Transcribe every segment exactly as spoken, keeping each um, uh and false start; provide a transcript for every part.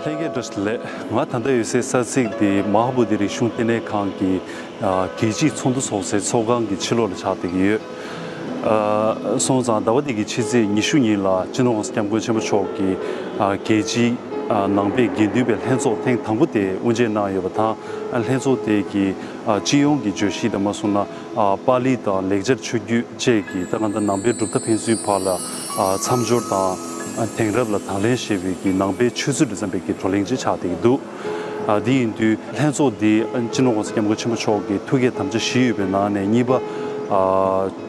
ལྷན་རྒྱས་བཀྲ་ཤིས་བདེ་ལེགས། ང་ད་ལྟ་ཡོད་སའི་ས་ཚིགས་འདི་མ་ཧཱ་བོ་དྷི་རིག་གཞུང་ལྟེ་གནས་ཁང་གི་ཨ་རྒྱལ་སྤྱིའི་ཚོགས་འདུ་ཚོགས་སའི་ཚོགས་ཁང་གི་ཕྱི་ལོགས་ལ་ཆགས་བསྡད་ཀྱི་ཡོད། ཨ་སོང་ཙང་ཟླ་བ་འདི་གི་ཕྱི་ཚེས་ཉི་ཤུ་ཉིན་ལ་སྤྱི་ནོར་༸གོང་ས་༸སྐྱབས་མགོན་ཆེན་པོ་མཆོག་གིས་ཨ་རྒྱལ་སྤྱིའི་ཨ་ནང་པའི་དགེ་འདུན་པའི་ལྷན་ཚོགས་ཐེངས་དང་པོ་དེ་དབུ་འབྱེད་གནང་ཡོད་པ་དང་། ཨ་ལྷན་ཚོགས་དེ་གི་ཨ་སྤྱི་ཡོངས་ཀྱི་བརྗོད་གཞི་དང་མ་སོང་ན་ཨ་པཱ་ལི་དང་ལེགས་སྦྱར་ཆོས་བརྒྱུད་བཅས་ཀྱི་ད་ག་ད་ནང་པའི་གྲུབ་མཐའ་ཕན་ཚུན་བར་ལ་ཨ་མཚམས་སྦྱོར་དང་ཨ་དེང་རབས་ལ་དང་ལེན་བྱེད་པའི་གི་ནང་པའི་ཆོས་ཚུལ་འདི་བརྩམས་པའི་གི་བགྲོ་གླེང་ཅིག་ཆགས་བསྡད་ཀྱི་འདུག་ཨ་འདི་ཡིན་དུས་ལྷན་ཚོགས་འདི་ཨ་སྤྱི་ནོར་༸གོང་ས་༸སྐྱབས་མགོན་ཆེན་པོ་མཆོག་གི་ཐུགས་བསྐྱེད་དམ་བཅའ་བཞི་ཡོད་པའི་ནང་ནས་གཉིས་པ་ཨ་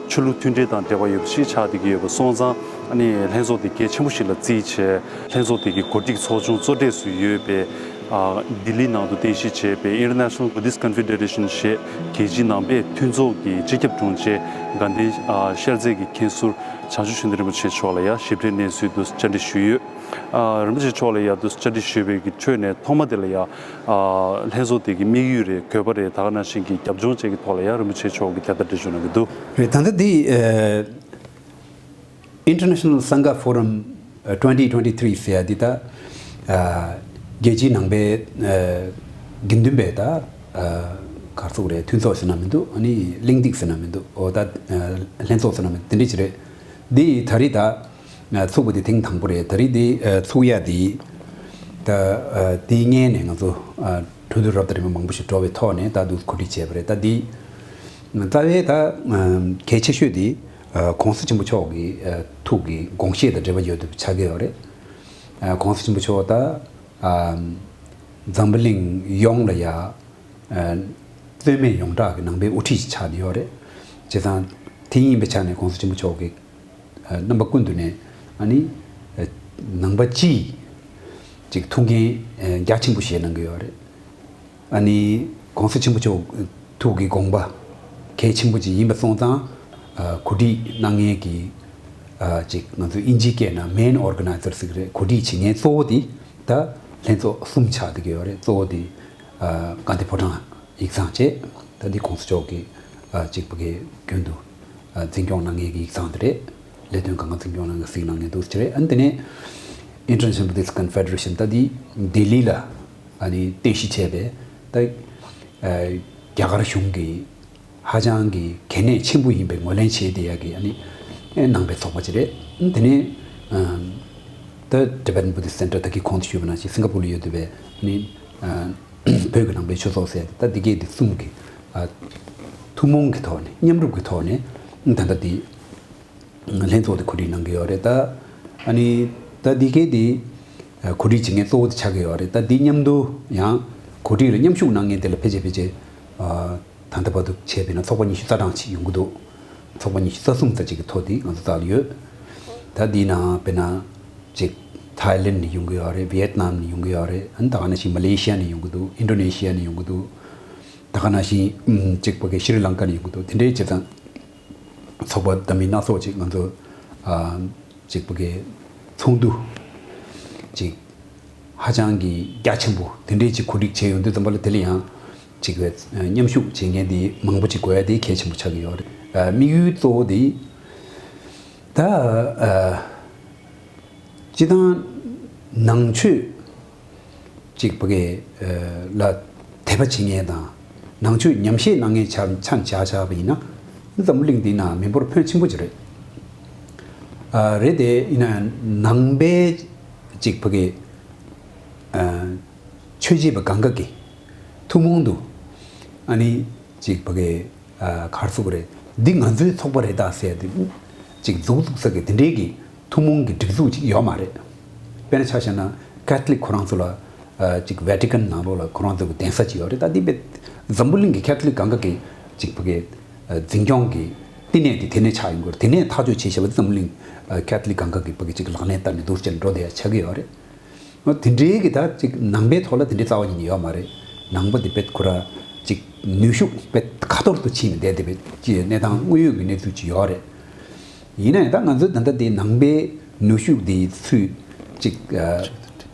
ཆོས་ལུགས་མཐུན་སྒྲིལ་དང་འབྲེལ་བ་ཡོད་པ་ཞིག་ཆགས་བསྡད་ཀྱི་ཡོད་པ་སོང་ཙང་། ཨ་ནི་ལྷན་ཚོགས་དེ་གལ་ཆེན་པོ་ཞིག་ལ་བརྩིས་བྱས། ལྷན་ཚོགས་དེ་གི་གོ་སྒྲིག་ཚོགས་ཆུང་གཙོ་གྲས་སུ་ཡོད་པའི་ཨ་ལྡི་ལི་ནང་དུ་རྟེན་གཞི་བྱས་པའི་International Buddhist Confederation ཞེས་རྒྱལ་སྤྱིའི་ནང་པའི་མཐུན་ཚོགས་ཀྱི་སྤྱི་ཁྱབ་དྲུང་ཆེ་དགའ་ལྡན་ཨ་ཤར་རྩེ་གི་མཁན་ཟུར་བྱང་ཆུབ་ཆོས་ལྡན་རིན་པོ་ཆེ་མཆོག་ལ་ཡང་ཞིབ་ཕྲའི་གནས་ཚུལ་དུ་བཅར་འདྲི་ཞུས་ཡོད། ཨ་རིན་པོ་ཆེ་མཆོག་ལ་ཡང་དུ་བཅར་འདྲི་ཞུས་པའི་གི་ཁྲོད་ནས་ཐོག་མ་དེ་ལ་ཡང་ཨ་ལྷན་ཚོགས་དེ་གི་དམིགས་ཡུལ་རེད། དགོས་པ་རེད། ད་ག་ནང་བཞིན་གྱི་རྒྱབ་ལྗོངས་བཅས་ཀྱི་ཐོག་ལ་ཡང་རིན་པོ་ཆེ་མཆོག་གིས་དེ་ལྟར་འགྲེལ་བརྗོད་གནང་གི་འདུག་རེད། ད་ལྟ་འདི་ཨ། International Sangha Forum twenty twenty-three ཟེར་ཡ་འདི་ད་རྒྱལ་སྤྱིའི་ནང་པའི་དགེ་འདུན་པའི་ད་ག་རེ་ཟེར་དགོས་རེད། མཐུན་ཚོགས་ཟེར་ན་མི་འདུག་ཨ་ནི་གླེང་སྟེགས་ཟེར་ན་མི་འདུག་འོ་ད་ལྷན་ཚོགས་ཟེར་ན་མི་འདུག་དེ་འདྲ་ཅིག་རེད། འདི་ད་རེས་ད་ཚུགས་པ་དེ་ཐེངས་དང་པོ་རེད། ད་རེས་འདི་ཚུགས་ཡ་འདི་ད་དེའི་སྔོན་ནས་ང་ཚོ་གྲོས་བསྡུར་རབ་དང་རིམ་པ་མང་པོ་ཞིག་འགྲོ་བའི་ཐོག་ནས་ད་འདུག་གོ་སྒྲིག་བྱས་པ་རེད། ད་འདི་རྩ་བའི་ད་གལ་ཆེ་ཤོས་འདི། ཨ་༸གོང་ས་ཆེན་པོ་མཆོག་གི་ཨ་ཐུགས་ཀྱི་དགོངས་བཞེད་དང་འབྲེལ་བ་ཡོད་པ་ཆགས་ཀྱི་ཡོད་རེད། ཨ་༸གོང་ས་ཆེན་པོ་མཆོག་ད་ཨ་འཛམ་བུ་གླིང་ཡོངས་ལ་ཡ་ཨ་རྩོད་མེད་ཡོངས་གྲགས་ཀྱི་ནང་པའི་དབུ་ཁྲིད་ཅིག་ཆགས་བསྡད་ཡོད་རེད། བྱས་ཙང་དེ་ཡིན་པའི་ཆ་ནས་༸གོང་ས་ཆེན་པོ་མཆོག་གི་ཨ་རྣམ་པ་ཀུན་ཏུ་ནས་ཨ་ནི་ཨ་ནང་པ་སྤྱིའི་ཅིག་ཐུགས་འགན་ཨ་རྒྱ་ཆེན་པོ་བཞེས་གནང་གི་ཡོད་རེད། ཨ་ནི་༸གོང་ས་ཆེན་པོ་མཆོག་ཐུགས་ཀྱི་དགོངས་པ་གལ་ཆེན་པོ་ཅིག་ཡིན་པ་སོང་ཙང་། ཨ་གོ་སྒྲིག་གནང་མཁན་གྱི་ཨ་ཅིག་ང་ཚོ་ཨིན་ཇིའི་སྐད་ནང་main organizer ཟེར་གྱི་རེད། གོ་སྒྲིག་བྱེད་མཁན་གཙོ་བོ་དེ་ད་ལྷན་ཚོགས་གསུམ་ཆགས་བསྡད་ཀྱི་ཡོད་རེད། གཙོ་བོ་དེ་ཨ་དགའ་ལྡན་ཕོ་བྲང་ཡིག་ཚང་བྱས། ད་འདི་༸གོང་ས་མཆོག་གིས་ཨ་ཅིག་ཕ་གིའི་རྒྱུན་དུ་ཨ་འཛིན་སྐྱོང་གནང་མཁན་གྱི་ཡིག་ཚང་དེ་རེད། ལས་དོན་གང་ག་འཛིན་སྐྱོང་གནང་མཁན་གཟིགས་གནང་མཁན་འདུག་ཟེར་རེད། ཨ་ནི་དེ་ནས་International Buddhist Confederation ད་འདི་ལྡི་ལི་ལ་ཨ་ནི་རྟེན་གཞི་བྱས་པའི་ད་ཨ་རྒྱ་གར་གཞུང་གི་ཧ་ཅང་གི་གལ་གནད་ཆེན་པོ་ཡིན་པའི་ངོས་ལེན་བྱས་བསྡད་ཡ་གི་ཨ་ནི་ཨེ་ནང་པའི་ཚོགས་པ་ཅིག་རེད། དེ་ནས་ཨམ་ད་Tibetan Buddhist Center ད་གི་གོང་དུ་ཞུས་པ་ནང་བཞིན་སིང་ག་པུར་ལ་ཡོད་བསྡད་པའི་ཨ་ནི་ཨ་བོད་ཀྱི་ནང་པའི་ཆོས་ཚོགས་ཟེར་ཡ་དེ་ད་འདི་གའི་འདི་གསུམ་གི་ཨ་ཐུན་མོང་གི་ཐོག་ནས་མཉམ་རུབ་ཀྱི་ཐོག་ནས་ད་ལྟ་འདི་ལྷན་ཚོགས་དེ་གོ་སྒྲིག་གནང་གི་ཡོད་རེད། ད་ཨ་ནི་ད་འདི་གའི་འདི་གོ་སྒྲིག་བྱེད་མཁན་གཙོ་བོ་དེ་ཆགས་ཀྱི་ཡོད་རེད། ད་འདི་མཉམ་དུ་ཡང་གོ་སྒྲིག་ལ་མཉམ་ཞུགས་གནང་མཁན་དེ་ལ་ཕལ་ཆེར་ཕལ་ཆེར་ཨ། ད་ལྟ་བར་དུ་བྱས་པས་ན་ཚོགས་པ་ཉི་ཤུ་རྩ་གྲངས་ཅིག་ཡོང་གི་འདུག་ཚོགས་པ་ཉི་ཤུ་རྩ་གསུམ་ཙམ་ཅིག་གི་ཐོ་འདི་ང་ཚོ་རྩ་ལ་ཡོད། ད་འདིའི་ནང་དཔེར་ན་ཅིག་ཐའི་ལེན་ནས་ཡོང་གི་ཡོད་རེད། ཝི་ཡེད་ནམ་ནས་ཡོང་གི་ཡོད་རེད། ཨ་ནི་ད་ག་ནང་བཞིན་མ་ལེ་ཤི་ཡ་ནས་ཡོང་གི་འདུག་ཨིན་ཌོ་ནེ་ཤི་ཡ་ནས་ཡོང་གི་འདུག་ད་ག་ནང་བཞིན་ཨམ་ཅིག་ཕ་གི་ཤྲི་ལང་ཀ་ནས་ཡོང་གི་འདུག་དེ་འདྲའི་བྱས་ཙང་ཚོགས་པ་འདྲ་མིན་སྣ་ཚོགས་ཅིག་ང་ཚོ་ཨ་ཅིག་ཕ་གི་ཚོགས་འདུ་ཅིག་ཧ་ཅང་གི་རྒྱ་ཆེན་པོ་དེ་འདྲའི་ཅིག་གོ་སྒྲིག་བྱས་ཡོང་དུས་ཙམ་པ་ལ་དེ་ལ་ཡང་ཅིག་མཉམ་ཞུགས་བྱེད་མཁན་དེ་མང་པོ་ཅིག་དགོས་ཡ་དེ་གལ་ཆེན་པོ་ཆགས་ཀྱི་ཡོད་རེད། དམིགས་ཡུལ་གཙོ་བོ་དེ་ད་སྤྱི་བཏང་ནང་ཆོས་ཅིག་ཕ་གི་ལ་དད་པ་བྱེད་མཁན་དང་ནང་ཆོས་ཉམས་བཞེས་གནང་མཁན་ཆ་མཚོན་བྱས་བཞག་པ་ཡིན་ན་འཛམ་བུ་གླིང་འདིའི་ནང་མི་འབོར་ཕོན་ཆེན་པོ་ཅིག་རེད། ཨ་རེད་དེ་ཡིན་ན་ནང་པའི་ཅིག་ཕ་གི་ཨ་ཆོས་བྱེད་པ་གང་ག་གི་ཐུན་མོང་དུ་ཨ་ནི་ཅིག་ཕ་གི་ཨ་ག་རེ་ཟེར་དགོས་རེད། འདི་ང་ཚོའི་ཚོགས་པ་རེད་ད་ཟེར་ཏེ་ཅིག་མཛུབ་བཙུགས་ས་གི་དེ་འདྲའི་གི་ཐུན་མོང་གི་སྒྲིག་འཛུགས་ཅིག་ཡོད་མ་རེད། དཔེར་ན་ཆ་བཞག་ན་ཀེ་ཐོ་ལིག་ཁོ་རང་ཚོ་ལ་ཨ་ཅིག་ཝེ་ཊི་ཀན་ནང་ལོགས་ལ་ཁོ་རང་ཚོ་གི་གདན་ས་ཅིག་ཡོད་རེད། ད་འདི་དཔེ་འཛམ་བུ་གླིང་གི་ཀེ་ཐོ་ལིག་གང་ག་གི་ཅིག་ཕ་གི་ཨ་འཛིན་སྐྱོང་གི་བསྟི་གནས་དེ་དེ་ནས་ཆགས་ཡོང་གི་རེད། དེ་ནས་ཐག་གཅོད་བྱས་བཞག་པ་འཛམ་བུ་གླིང་ཨ་ཀེ་ཐོ་ལིག་གང་ག་གི་ཕ་གི་ཅིག་ལག་ལེན་བསྟར་ནས་འདུག་ཅེས་འགྲོ་བསྡད་ཡ་ཆགས་ཀྱི་ཡོད་རེད། འོ་དེ་འདྲའི་གི་ད་ཅིག་ནང་པའི་ཐོག་ལ་དེ་འདྲའི་རྩ་བ་ཉིད་ནས་ཡོད་མ་རེད། ནང་པ་དེ་དཔེ་ཁོ་ར་ཅིག་ནུས་ཤུགས་དཔེ་ཁ་ཐོར་དུ་ཕྱིན་ནས་བསྡད་བསྡད་པའི་ཅིག་གནས་སྟངས་དངོས་ཡོད་ཀྱི་གནས་ཚུལ་ཅིག་ཡོད་རེད། ཡིན་ན་ཡང་ད་ང་ཚོའི་ད་ལྟ་དེ་ནང་པའི་ནུས་ཤུགས་དེ་ཚུར་ཅིག་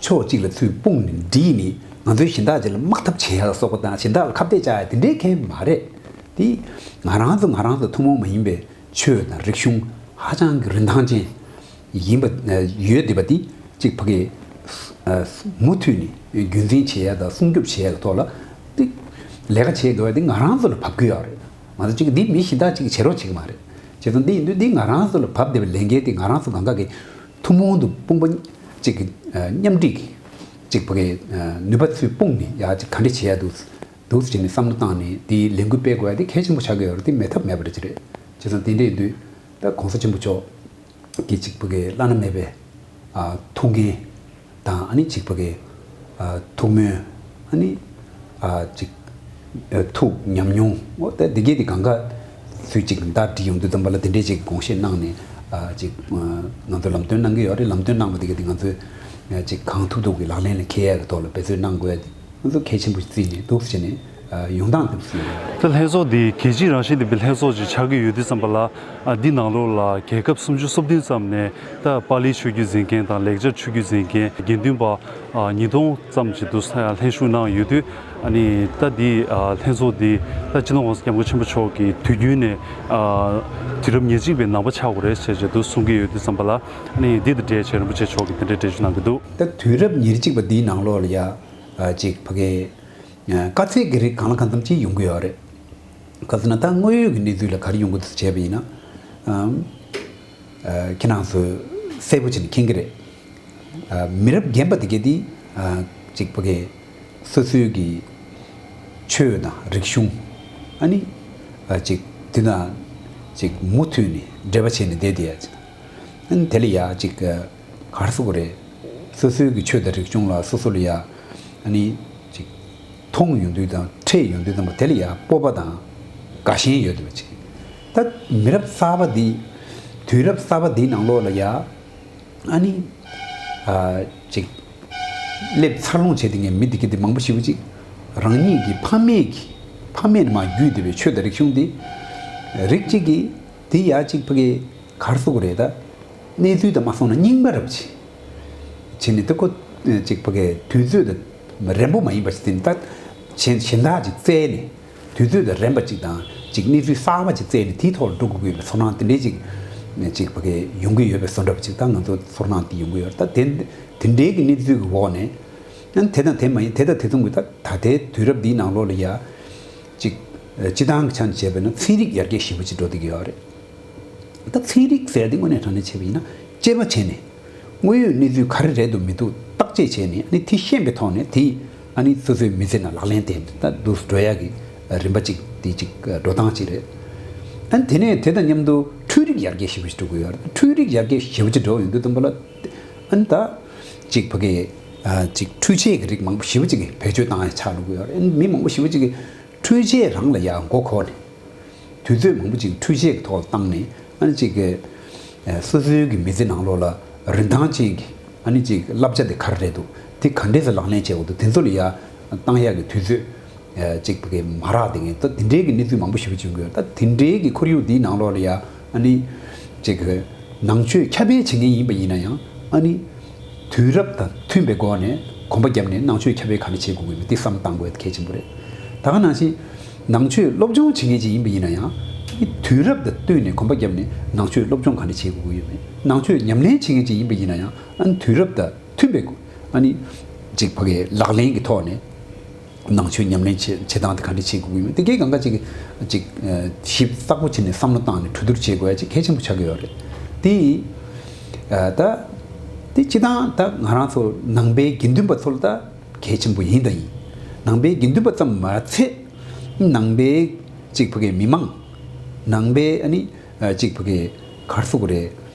ཕྱོགས་གཅིག་ལ་ཚུར་སྤུངས་ནས་བསྒྲིལ་ནས་ང་ཚོའི་གཞན་དག་ཅིག་ལ་དམག་འཐབ་བྱེད་ཡ་ལ་སོགས་པ་དང་གཞན་དག་ལ་ཁ་གཏད་བཅག་ཡ་དེ་འདྲའི་གང་ཡང་མ་རེད། དེ་ང་རང་ཚོ་ང་རང་ཚོ་ཐུན་མོང་མ་ཡིན་པའི་ཆོས་དང་རིག་གཞུང་ཧ་ཅང་གི་རིན་ཐང་ཅན་ཡིན་པ་ཡོད་བསྡད་པ་དེ་ཅིག་ཕ་གི་ མུ་མཐུད་ནས་རྒྱུན་འཛིན་བྱེད་ཡ་དང་སྲུང་སྐྱོབ་བྱེད་ཡ་གི་ཐོག་ལ་དེ་ལས་ཀ་བྱེད་དགོས་པ་དེ་ང་རང་ཚོ་ལ་བབ་ཀྱི་ཡོད་རེད། མ་གཏོགས་ཅིག་འདི་མི་གཞན་དག་ཅིག་བྱེད་རོགས་བྱེད་ཀྱི་མ་རེད། བྱས་ཙང་འདི་ཡིན་དུས་འདི་ང་རང་ཚོ་ལ་བབ་བསྡད་པའི་ལས་འགན་དེ་ང་རང་ཚོ་གང་ག་གི་ཐུན་མོང་དུ་དཔུང་པ་ཅིག་གི་མཉམ་འཁྲིས་ཀྱི་ཅིག་ཕ་གི་ནུས་པ་ཚོས་སྤུངས་ནས་ཡ་ཅིག་ག་འདྲ་བྱེད་ཡ་འདུག་འདུག་ཟེར་ནས་བསམ་བློ་བཏང་ནས་དེའི་ལས་འགུལ་སྤེལ་དགོས་ཡ་དེ་གལ་ཆེན་པོ་ཆགས་ཀྱི་ཡོད་རེད། དེ་མེད་ཐབས་མེད་པ་རེད་ཅི་རེད། བྱས་ཙང་དེ་འདྲ་ཡིན་དུས་ད་གོང་ས་ཆེན་པོ་མཆོག་གི་ཅིག་ཕ་གི་བླ་ན་མེད་པའི་ཨ་ཐུགས་འགན་དང་ཨ་ནི་ཅིག་ཕ་གི་ཨ་ཐུགས་སྨོན་ཨ་ནི་ཨ་ཅིག་ཨ་ཐུགས་ཉམས་མྱོང་འོ་ད་འདི་གས་དེ་གང་ག་ཚུལ་ཅིག་བརྡ་བྲིས་ཡོང་དུས་ཙམ་པ་ལ་དེ་འདྲས་ཅིག་དགོངས་བཞེས་གནང་ནས་ཨ་ཅིག་ཨ་ང་ཚོ་ལམ་སྟོན་གནང་གི་ཡོད་རེད། ལམ་སྟོན་གནང་བ་དེ་གས་དེ་ང་ཚོས་ཨ་ཅིག་གང་ཐུབ་ཐུབ་ཀྱི་ལག་ལེན་ལ་འཁེལ་ཡ་གི་ཐོག་ལ་འབད་བརྩོན་གནང་དགོས་ཡ་དེ། ང་ཚོ་གལ་ཆེན་པོ་ཞིག་བརྩིས་ནས་འདུག་ཟེར་ནས་ཡོང་སྟངས་དེ་ཚོ་ཡིན། ད་ལྷན་ཚོགས་འདི་རྒྱལ་སྤྱིའི་རང་བཞིན་ལྡན་པའི་ལྷན་ཚོགས་ཅིག་ཆགས་ཀྱི་ཡོད་དུས་ཙམ་པ་ལ་ཨ་འདི་ནང་ལོགས་ལ་རྒྱལ་ཁབ་སུམ་ཅུ་སོ་བདུན་ཙམ་ནས་ད་པཱ་ལིའི་ཆོས་བརྒྱུད་འཛིན་མཁན་དང་ལེགས་སྦྱར་ཆོས་བརྒྱུད་འཛིན་མཁན་དགེ་འདུན་པ་ཨ་ཉིས་སྟོང་ཙམ་ཅིག་འདུག་ལྷན་ཞུགས་གནང་ཡོད་དུས་ཨ་ནི་ད་འདི་ཨ་ལྷན་ཚོགས་འདི་ད་སྤྱི་ནོར་༸གོང་ས་༸སྐྱབས་མགོན་ཆེན་པོ་མཆོག་གིས་དུས་རྒྱུན་ནས་ཨ་དུས་རབས་ཉེར་གཅིག་པའི་ནང་པ་ཆགས་དགོས་རེད་ཅེས་ཅིག་འདུག་གསུང་གི་ཡོད་དུས་ཙམ་པ་ལ་ཨ་ནི་འདི་དང་འབྲེལ་བྱས་རིན་པོ་ཆེ་མཆོག་གིས་དེ་འདྲའི་འགྲེལ་བརྗོད་གནང་གི་འདུག་ད་དུས་རབས་ཉེར་གཅིག་པ་འདིའི་ནང་ལོགས་ལ་ཡ། ཨ་ཅིག་ཕ་གི་ཨ་དཀའ་ཚེགས་ཀྱི་རིགས་གང་ལ་གང་འཚམ་ཅིག་ཡོང་གི་ཡོད་རེད། ག་ཟེར་ན་ད་དངོས་ཡོད་ཀྱི་གནས་ཚུལ་ལ་ག་རེ་ཡོང་གི་འདུག་ཟེར་བྱས་པ་ཡིན་ན། ཨམ། ཨ་ཁྱེད་རང་ཚོས་གསལ་པོ་བྱས་ནས་མཁྱེན་གྱི་རེད། ཨ་མི་རབས་རྒན་པ་དེ་གས་དེ་ཨ་ཅིག་ཕ་གི་སོ་སོའི་གི་ཆོས་དང་རིག་གཞུང་ཨ་ནི་ཨ་ཅིག་དེ་དང་ཅིག་མུ་མཐུད་ནས་འབྲེལ་བ་བྱས་ནས་བསྡད་དེ་ཡ་ཅིག་ཨ་ནི་དེ་ལ་ཡ་ཅིག་ག་རེ་ཟེར་དགོས་རེད། སོ་སོའི་གི་ཆོས་དང་རིག་གཞུང་ལ་སོ་སོ་ལ་ཡ་ཨ་ནི་ཅིག་མཐོང་ཡོང་དུས་དང་འཕྲད་ཡོང་དུས་ཙམ་པ་དེ་ལ་ཡ་སྤོབས་པ་དང་དགའ་ཞེན་ཡོད་བསྡད་པ་ཅིག་ད་མི་རབས་གསར་པ་འདི་དུས་རབས་གསར་པ་འདིའི་ནང་ལོགས་ལ་ཡ་ཨ་ནི་ཨ་ཅིག་སླེབས་འཚར་ལོངས་བྱས་བསྡད་མཁན་མི་འདི་གི་འདི་མང་པོ་ཞེ་པོ་ཅིག་རང་ཉིད་ཀྱི་ཕ་མེས་ཀྱི་ཕ་མེས་ནས་མར་བརྒྱུད་བསྡད་པའི་ཆོས་དང་རིག་གཞུང་འདི་རིགས་གཅིག་གིས་འདི་ཡ་ཅིག་ཕ་གི་ག་རེ་ཟེར་དགོས་རེད་ད། གནས་ཚུལ་དང་མ་སོང་ན་རྙིང་པ་རབ་ཆེ། བྱས་ནས་ད་ཁོ་ཅིག་ཕ་གི་དུས་ཚོད་དང་རན་པོ་མ་ཡིན་པ་ཞིག་ཟིན་ད་གཞན་གཞན་དག་ཅིག་བཙལ་ནས་དུས་ཚོད་དང་རན་པ་ཅིག་དང་ཅིག་གནས་ཚུལ་གསར་པ་ཅིག་བཙལ་ནས་དེའི་ཐོག་ལ་འགྲོ་དགོས་ཀྱི་ཡོད་པའི་ཚོར་སྣང་དེ་འདྲས་ཅིག་ཅིག་ཕ་གི་ཡོང་གི་ཡོད་པའི་བཟོ་འདྲ་པོ་ཅིག་ད་ང་ཚོ་ཚོར་སྣང་དེ་ཡོང་གི་ཡོད་རེད། ད་དེ་དེ་འདྲའི་གི་གནས་ཚུལ་གི་འོག་ནས་ཨ་ནི་དེ་དང་དེ་མ་ཡིན་དེ་དང་དེ་མཚུངས་ཀྱི་ད་ད་ལྟའི་དུས་རབས་འདིའི་ནང་ལོགས་ལ་ཡ་ཅིག་སྤྱི་བཏང་གི་ཆ་ནས་བྱས་པ་ཡིན་ན་ཚན་རིག་ཡར་རྒྱས་ཞེ་པོ་ཅིག་འགྲོ་བསྡད་ཀྱི་ཡོད་རེད། ད་ཚན་རིག་ཟེར་དེ་དངོས་གནས་དྲང་གནས་བྱས་པ་ཡིན་ན་དཔྱད་པ་བྱས་ནས་དངོས་ཡོད་གནས་ཚུལ་ག་རེ་རེད་འདུག་མི་འདུག་བརྟག་དཔྱད་བྱས་ནས་ཨ་ནི་དེ་ཤེས་པའི་ཐོག་ནས་དེ་ཨ་ནི་སོ་སོའི་མི་ཚེ་ནང་ལག་ལེན་བསྟར་ནས་ད་འདུག་འགྲོ་ཡ་གི་རིམ་པ་གཅིག་དེ་གཅིག་འགྲོ་སྟངས་གཅིག་རེད། ཨ་ནི་དེ་ནས་དེ་དང་མཉམ་དུ་འཕྲུལ་རིག་ཡར་རྒྱས་ཞེ་པོ་ཅིག་འགྲོ་གི་ཡོད་རེད། འཕྲུལ་རིག་ཡར་རྒྱས་ཞེ་པོ་ཅིག་འགྲོ་ཡོང་དུས་ཙམ་པ་ལ་ཨ་ནི་ད་གཅིག་ཕ་གི་གཅིག་འཕྲུལ་ཆས་ཀྱི་རིགས་མང་པོ་ཞེ་པོ་ཅིག་གི་བེད་སྤྱོད་བཏང་ཡ་ཆགས་འགྲོ་གི་ཡོད་རེད། ཨ་ནི་མི་མང་པོ་ཞེ་པོ་ཅིག་གི་འཕྲུལ་ཆས་རང་ལ་ཡ་མགོ་འཁོར་ནས། དུས་ཚོད་མང་པོ་ཅིག་འཕྲུལ་ཆས་ཀྱི་ཐོག་ལ་བཏང་ནས་ཨ་ནི་ཅིག་གི་ཨ་སོ་སོའི་གི་མི་ཚེ་ནང་ལོགས་ལ་རིན་ཐང་ཅན་གྱི་ཨ་ནི་ཅིག་བསླབ་བྱ་དེ་ག་རེ་རེད་འདུག་དེ་ག་འདྲས་སེ་ལག་ལེན་བྱེད་དགོས་འདུག་དེ་ཚོ་ལ་ཡ་བཏང་ཡག་གི་དུས་ཚོད་ཨ་ཅིག་གི་མ་རག་དེ་ངས་ད་དེ་འདྲའི་གི་གནས་ཚུལ་མང་པོ་ཞེ་པོ་བྱུང་གི་ཡོད། ད་དེ་འདྲའི་གི་ཁོར་ཡུག་འདིའི་ནང་ལོགས་ལ་ཡ་ཨ་ནི་ཅིག་གི་ནང་ཆོས་ཁྱབ་སྤེལ་བྱེད་མཁན་ཡིན་པ་ཡིན་ན་ཡང་ཨ་ནི། དུས་རབས་དང་མཐུན་པའི་སྒོ་ནས་གོམ་པ་བརྒྱབ་ནས་ནང་ཆོས་ཁྱབ་སྤེལ་ག་འདྲ་བྱེད་དགོས་ཀྱི་ཡོད་མེད་དེ་བསམ་བློ་གཏང་དགོས་གལ་ཆེན་པོ་རེད། ད་ག་ནང་བཞིན་ནང་ཆོས་སློབ་སྦྱོང་བྱེད་མཁན་ཅིག་ཡིན་པ་ཡིན་ན་ཡང་དུས་རབས་དང་བསྟུན་ནས་གོམ་པ་བརྒྱབ་ནས་ནང་ཆོས་སློབ་སྦྱོང་ག་འདྲ་བྱེད་དགོས་ཀྱི་ཡོད་མེད། ནང་ཆོས་ཉམས་ལེན་བྱེད་མཁན་ཅིག་ཡིན་པ་ཡིན་ན་ཡང་ཨ་ནི་དུས་རབས་དང་མཐུན་པའི་ཨ་ནི་ཅིག་ཕ་གི་ལག་ལེན་གྱི་ཐོག་ནས། ནང་ཆོས་ཉམས་ལེན་བྱེད་བྱེད་སྟངས་དེ་ག་འདྲ་བྱེད་དགོས་ཀྱི་ཡོད་མེད་དེ་གའི་གང་ག་ཅིག་ཅིག་ཞིབ་ཚགས་པོ་བྱས་ནས་བསམ་བློ་བཏང་ནས་གྲོས་བསྡུར་བྱེད་དགོས་ཡ་ཅིག་གལ་ཆེན་པོ་ཆགས་ཀྱི་ཡོད་རེད། དེ་ད་དེ་སྤྱི་བཏང་ད་ང་རང་ཚོ་ནང་པའི་དགེ་འདུན་པ་ཚོ་ལ་ད་གལ་ཆེན་པོ་ཡིན་དང་ཡིན། ནང་པའི་དགེ་འདུན་པ་ཙམ་མ་ཚད་ནང་པའི་ཅིག་ཕ་གི་མི་མང་ནང་པའི་ཨ་ནི་ཅིག་ཕ་གི་ག་རེ་ཟེར་དགོས་རེད།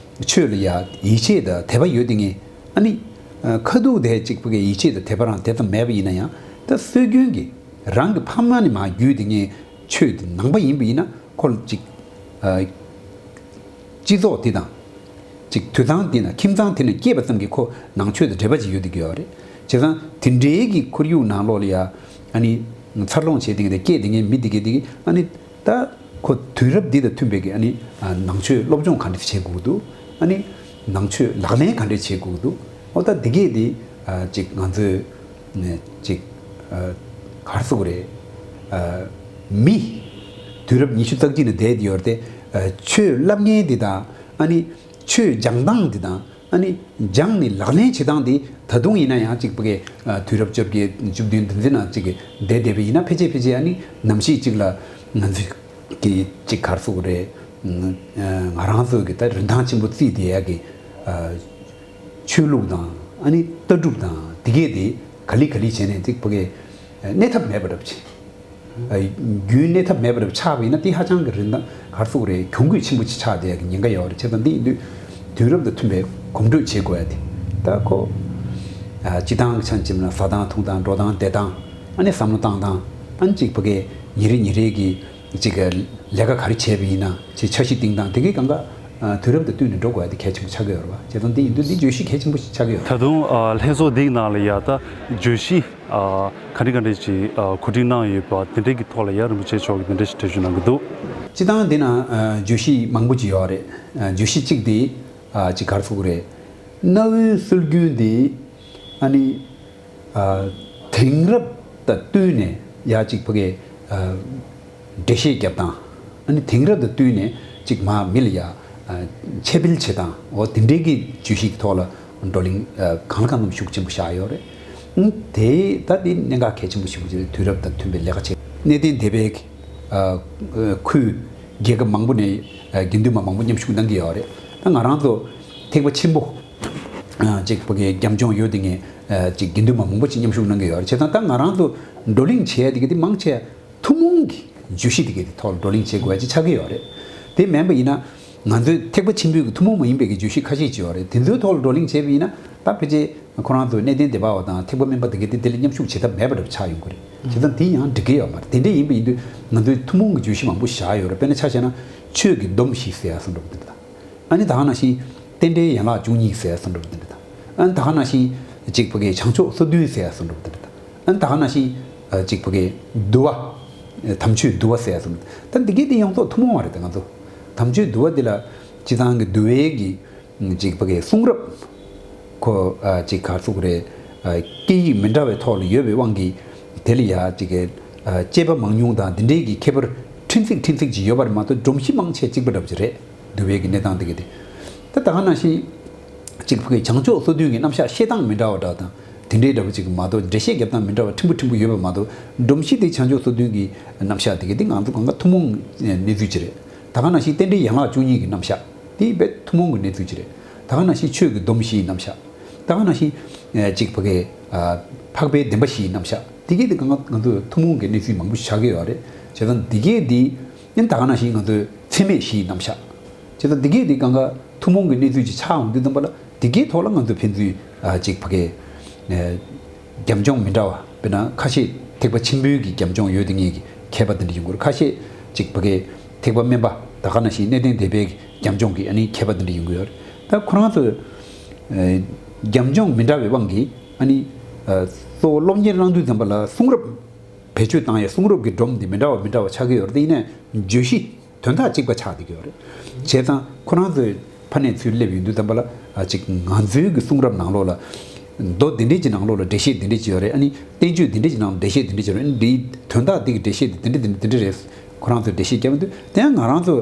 ཆོས་ལ་ཡ་ཡིད་ཆེས་དང་དད་པ་ཡོད་དེ་ངས་ཨ་ནི། ཁ་ཐུག་དེ་གཅིག་པུ་གི་ཡིད་ཆེས་དང་དད་པ་རང་དེ་ཙམ་མེད་པ་ཡིན་ན་ཡང་ད་སྲོལ་རྒྱུན་གྱི་རང་གི་ཕ་མ་ནས་མར་བརྒྱུད་དེ་ངས་ཆོས་དེ་ནང་པ་ཡིན་པ་ཡིན་ན་ཁོ་ལ་གཅིག་སྤྱི་ཚོགས་དེ་དང་གཅིག་དུད་ཚང་དེ་ན་ཁྱིམ་ཚང་དེ་ན་སྐྱེས་པ་ཙམ་གྱིས་ཁོ་ནང་ཆོས་དང་འབྲེལ་བ་ཅིག་ཡོད་དེ་གི་ཡོད་རེད། བྱས་ཙང་དེ་འདྲའི་གི་ཁོར་ཡུག་ནང་ལོགས་ལ་ཡ་ཨ་ནི་འཚར་ལོངས་བྱས་དེ་ངས་དེ་སྐྱེས་དེ་ངས་མི་དེ་གི་དེ་གི་ཨ་ནི། ད་ཁོ་དུས་རབས་འདི་དང་མཐུན་པའི་གི་ཨ་ནི་ནང་ཆོས་སློབ་སྦྱོང་ག་འདྲ་བྱེད་དགོས་ཀྱི་འདུག་ཨ་ནི་ནང་ཆོས་ལག་ལེན་ག་འདྲ་བྱེད་དགོས་ཀྱི་འདུག་འོ་ད་འདི་གས་འདི་ཅིག་ང་ཚོས་ཅིག་ག་རེ་ཟེར་དགོས་རེད། མི་དུས་རབས་ཉི་ཤུ་རྩ་གཅིག་ནས་བསྡད་ཡོད་རེད་དེ། ཆོས་བསླབ་མཁན་འདི་དང་ཨ་ནི་ཆོས་སྦྱང་སྟངས་འདི་དང་ ཨ་ནི་སྦྱངས་ནས་ལག་ལེན་བྱེད་སྟངས་དེ་ད་དུང་ཡིན་ན་ཡང་ཅིག་ཕ་གི་དུས་རབས་བཅོ་བརྒྱད་བཅུ་བདུན་དེ་ཚོའི་ནང་ཅིག་བསྡད་བསྡད་པ་ཡིན་ན། ཕལ་ཆེར་ཕལ་ཆེར་ཨ་ནི་ནམ་ཞིག་ཅིག་ལ་ང་ཚོས་ཀྱི་ཅིག་ག་རེ་ཟེར་དགོས་རེད། ང་རང་ཚོ་གི་ད་རིན་ཐང་ཆེན་པོ་བརྩིས་བསྡད་ཡ་གི་ཆོས་ལུགས་དང་ཨ་ནི་ལྟ་གྲུབ་དང་དེ་གས་དེ་ག་ལེ་ག་ལེ་བྱས་ནས་ཅིག་ཕ་གི་གནས་ཐབས་མེད་པ་འདྲ་པོ་ཅིག་རྒྱུན་གནས་ཐབས་མེད་པ་འདྲ་པོ་ཆགས་པ་ཡིན་ན། དེ་ཧ་ཅང་གི་རིན་ཐང་ག་རེ་ཟེར་དགོས་རེད། གྱོང་གུད་ཆེན་པོ་ཅིག་ཆགས་བསྡད་ཡ་གི་ཉེན་ཁ་ཡོད་རེད། བྱས་ཙང་འདི་ཡིན་དུས་དུས་རབས་དང་མཐུན་པའི་གོམ་བགྲོད་བྱེད་དགོས་ཡ་དེ། ད་ཁོ་སྤྱི་བཏང་གི་ཆ་ནས་བྱས་ན་ཟ་སྟངས་འཐུང་སྟངས་འགྲོ་སྟངས་བསྡད་སྟངས། ཨ་ནི་བསམ་བློ་བཏང་སྟངས། ཨ་ནི་ཅིག་ཕ་གི་ཉིན་རེ་ཉིན་རེ་གི་ཅིག་གི་ལས་ཀ་ག་རེ་བྱས་པ་ཡིན་ན་ཅིག་འཆར་གཞི་བཏིང་སྟངས་དེ་གའི་སྒང་ག་དུས་རབས་དང་བསྟུན་ནས་འགྲོ་དགོས་ཡ་དེ་གལ་ཆེན་པོ་ཆགས་ཀྱི་ཡོད་རེད་བ། བྱས་ཙང་འདི་ཡིན་དུས་འདི་བརྗོད་གཞི་གལ་ཆེན་པོ་ཞིག་ཆགས་ཀྱི་ཡོད་རེད། ད་དུང་ལྷན་ཚོགས་འདིའི་ནང་ལ་ཡ་ད་བརྗོད་གཞི་ག་འདྲ་ག་འདྲ་ཅིག་གོ་སྒྲིག་གནང་ཡོད་པ་དེ་འདྲའི་གི་ཐོག་ལ་ཡ་རིན་པོ་ཆེ་མཆོག་གིས་དེ་འདྲ་ཞིག་འགྲེལ་བརྗོད་གནང་གི་འདུག་སྤྱི་བཏང་འདི་ན་བརྗོད་གཞི་མང་པོ་ཅིག་ཡོད་རེད། བརྗོད་གཞི་གཅིག་དེ་ཅིག་ག་རེ་ཟེར་དགོས་རེད། གནའ་བོའི་སྲོལ་རྒྱུན་འདི་ཨ་ནི་དེང་རབས་དང་བསྟུན་ནས་ཡ་ཅིག་ཕ་གི་འགྲེལ་བཤད་རྒྱབ་སྟངས། ཨ་ནི་དེང་རབས་དང་བསྟུན་ནས་ཅིག་མ་མི་ལ་ཡ་འཆད་སྤེལ་བྱེད་སྟངས། འོ་དེ་འདྲའི་གི་བརྗོད་གཞི་གི་ཐོག་ལ་བགྲོ་གླེང་གང་ལ་གང་འཚམ་ཤུགས་ཆེན་པོ་བཞག་ཡོད་རེད། དེ་ད་དེ་གནད་འགག་གལ་ཆེན་པོ་ཞིག་རེད། དུས་རབས་དང་མཐུན་པའི་ལས་ཀ་བྱེད། གནས་བརྟན་སྡེ་པའི་ཁུལ་རྒྱལ་ཁབ་མང་པོ་ནས་དགེ་འདུན་པ་མང་པོ་མཉམ་ཞུགས་གནང་གི་ཡོད་རེད། ད་ང་རང་ཚོ་ཐེག་པ་ཆེན་པོ་ཅིག་ཕ་གི་རྒྱབ་ལྗོངས་ཡོད་དེ་ངས་ཅིག་དགེ་འདུན་པ་མང་པོ་ཅིག་མཉམ་ཞུགས་གནང་གི་ཡོད་རེད། བྱས་ཙང་ད་ང་རང་ཚོ་བགྲོ་གླེང་བྱེད་ཡ་དེ་ག་དེ་མང་ཆེ་ཐུན་མོང་གི་བརྗོད་གཞི་དེ་གའི་ཐོག་ལ་བགྲོ་གླེང་བྱེད་དགོས་ཡ་ཅིག་ཆགས་ཀྱི་ཡོད་རེད། དེ་མིན་པ་ཡིན་ན་ང་ཚོའི་ཐེག་པ་ཆེན་པོའི་གི་ཐུན་མོང་མ་ཡིན་པའི་གི་བརྗོད་གཞི་ཁ་ཤས་ཅིག་ཡོད་རེད། དེ་ཚོའི་ཐོག་ལ་བགྲོ་གླེང་བྱས་པ་ཡིན་ན་ད་ཕལ་ཆེར་ཁོ་རང་ཚོའི་གནས་བརྟན་སྡེ་པ་བ་དང་ཐེག་པ་དམན་པ་དེ་གའི་དེ་དེ་ལ་མཉམ་ཞུགས་བྱེད་ཐབས་མེད་པ་འདྲ་ཆགས་ཡོང་གི་རེད། བྱས་ཙང་དེ་ཡང་འགྲིག་གི་ཡོད་མ་རེད། དེ་འདྲ་ཡིན་པ་ཡིན་དུས་ང་ཚོའི་ཐུན་མོང་གི་བརྗོད་གཞི་མང་པོ་བཞག་ཡོད་རེད། དཔེར་ན་ཆ་བཞག་ན་ཆོས་ཀྱི་སྡོམ་བཞི་ཟེར་ཡ་བཟོ་འདྲ་པོ་དེ་འདྲ་དང་། ཨ་ནི་ད་ག་ནང་བཞིན་རྟེན་འབྲེལ་ཡན་ལག་བཅུ་གཉིས་ཟེར་ཡ་བཟོ་འདྲ་པོ་དེ་འདྲ་དང་། ཨ་ནི་ད་ག་ནང་བཞིན་ཅིག་ཕ་གི་བྱང་ཆུབ་སོ་བདུན་ཟེར་ཡ་བཟོ་འདྲ་པོ་དེ་འདྲ་དང་། ཨ་ནི་ད་ག་ནང་བཞིན་ཅིག་ཕ་གི་འདུལ་བ། དམ་ཆོས་འདུལ་བ་ཟེར་ཡ་བཟོ་འདྲ། ད་འདི་གའི་དེ་ཡོངས་རྫོགས་ཐུན་མོང་བ་རེད། ད་ང་ཚོ་དམ་ཆོས་འདུལ་བ་འདི་ལ་སྤྱི་བཏང་གི་འདུལ་བའི་གི་ཅིག་ཕ་གི་གསུང་རབ་ཁོ་ཅིག་ག་རེ་ཟེར་དགོས་རེད། སྐད་ཡིག་མི་འདྲ་བའི་ཐོག་ལ་ཡོད་པའི་དབང་གིས་དེ་ལ་ཡ་ཅིག་གི་དཔྱད་པ་མང་ཉུང་དང་འདི་འདྲའི་གི་ཁྱད་པར་ཕྲན་ཚེགས་ཕྲན་ཚེགས་ཅིག་ཡོད་པ་རེད་མ་གཏོགས་སྒྲོམ་གཞི་མང་ཆེ་གཅིག་པ་འདྲ་པོ་ཅིག་རེད། འདུལ་བའི་གི་གནས་སྟངས་དེ་གི་དེ། ད་ད་ག་ནང་བཞིན་ཅིག་ཕ་གི་བྱང་ཆུབ་སོ་བདུན་གི་རྣམ་གཞག་བཤད་སྟངས་མི་འདྲ་བ་འདྲ་དང་དེ་འདྲའི་འདྲ་པོ་ཅིག་མ་གཏོགས་འགྲེལ་བཤད་རྒྱབ་སྟངས་མི་འདྲ་བ་ཕྲན་བུ་ཕྲན་བུ་ཡོད་པ་མ་གཏོགས་སྒྲོམ་གཞི་དེ་བྱང་ཆུབ་སོ་བདུན་གི་རྣམ་གཞག་དེ་གི་དེ་ང་ཚོ་གང་ག་ཐུན་མོང་གནས་ཚུལ་ཅིག་རེད། ད་ག་ནང་བཞིན་རྟེན་འབྲེལ་ཡན་ལག་བཅུ་གཉིས་ཀྱི་རྣམ་གཞག་དེ་དཔེ་ཐུན་མོང་གི་གནས་ཚུལ་ཅིག་རེད། ད་ག་ནང་བཞིན་ཆོས་ཀྱི་སྡོམ་བཞིའི་རྣམ་གཞག་ད་ག་ནང་བཞིན་ཅིག་ཕ་གི་འཕགས་པའི་བདེན་པ་བཞིའི་རྣམ་གཞག་དེ་གས་དེ་གང་ག་ང་ཚོས་ཐུན་མོང་གི་གནས་ཚུལ་མང་པོ་ཞིག་ཆགས་ཀྱི་ཡོད་རེད། བྱས་ཙང་དེ་གས་དེ་ཨ་ནི་ད་ག་ནང་བཞིན་ང་ཚོས་ཚད་མེད་བཞིའི་རྣམ་གཞག་བྱས་ཙང་འདི་གས་འདི་གང་ག་ཐུན་མོང་གི་གནས་ཚུལ་ཅིག་ཆགས་འོང་དུས་ཙམ་པ་ལ་འདི་གས་ཐོག་ལ་ང་ཚོས་ཕན་ཚུན་ཨ་ཅིག་ཕ་གི་ཨ་རྒྱབ་ལྗོངས་མི་འདྲ་བ། དཔེར་ན་ཁ་ཤས་ཐེག་པ་ཆེན་པོའི་གི་རྒྱབ་ལྗོངས་ཡོད་དེ་ངེས་ཀྱི་མཁས་པ་དེ་འདྲ་ཡོང་གི་རེད། ཁ་ཤས་ཅིག་ཕ་གི་ཐེག་པ་དམན་པ་ད་ག་ནང་བཞིན་གནས་བརྟན་སྡེ་པའི་གི་རྒྱབ་ལྗོངས་ཀྱི་ཨ་ནི་མཁས་པ་དེ་འདྲ་ཡོང་གི་ཡོད་རེད། ད་ཁོ་རང་ཚོ་ཨ་རྒྱབ་ལྗོངས་མི་འདྲ་བའི་དབང་གིས་ཨ་ནི་ཨ་གཙོ་བོ་སློབ་གཉེར་གནང་དུས་ཙམ་པ་ལ་གསུང་རབ་བེད་སྤྱོད་བཏང་ཡས་གསུང་རབ་ཀྱི་སྒྲོམ་འདི་མི་འདྲ་བ་མི་འདྲ་བ་ཆགས་ཀྱི་ཡོད་རེད། དེ་ཡིན་ནའི་བརྗོད་གཞི་དོན་དག་གཅིག་པ་ཆགས་བསྡད་ཀྱི་ཡོད་རེད། བྱས་ཙང་ཁོ་རང་ཚོའི་ཕ་ནས་ཚུར་སླེབས་ཡོང་དུས་ཙམ་པ་ལ་ཨ་ཅིག་ང་ཚོའི་གི་གསུང་རབ་ནང་ལོགས་ལ་མདོ་འདི་འདྲས་ཀྱི་ནང་ལོགས་ལ་འགྲེལ་བཤད་འདི་འདྲས་ཀྱི་ཡོད་རེད། ཨ་ནི་བསྟན་བཅོས་འདི་འདྲས་ཀྱི་ནང་ལ་འགྲེལ་བཤད་འདི་འདྲས་ཀྱི་ཡོད་རེད། ཨ་ནི་འདིའི་དོན་དག་འདི་གི་འགྲེལ་བཤད་འདི་འདི་འདྲས་འདི་འདྲས་རེད། ཁོ་རང་ཚོས་འགྲེལ་བཤད་བརྒྱབ་དུས་དེ་ཡང་ང་རང་ཚོ་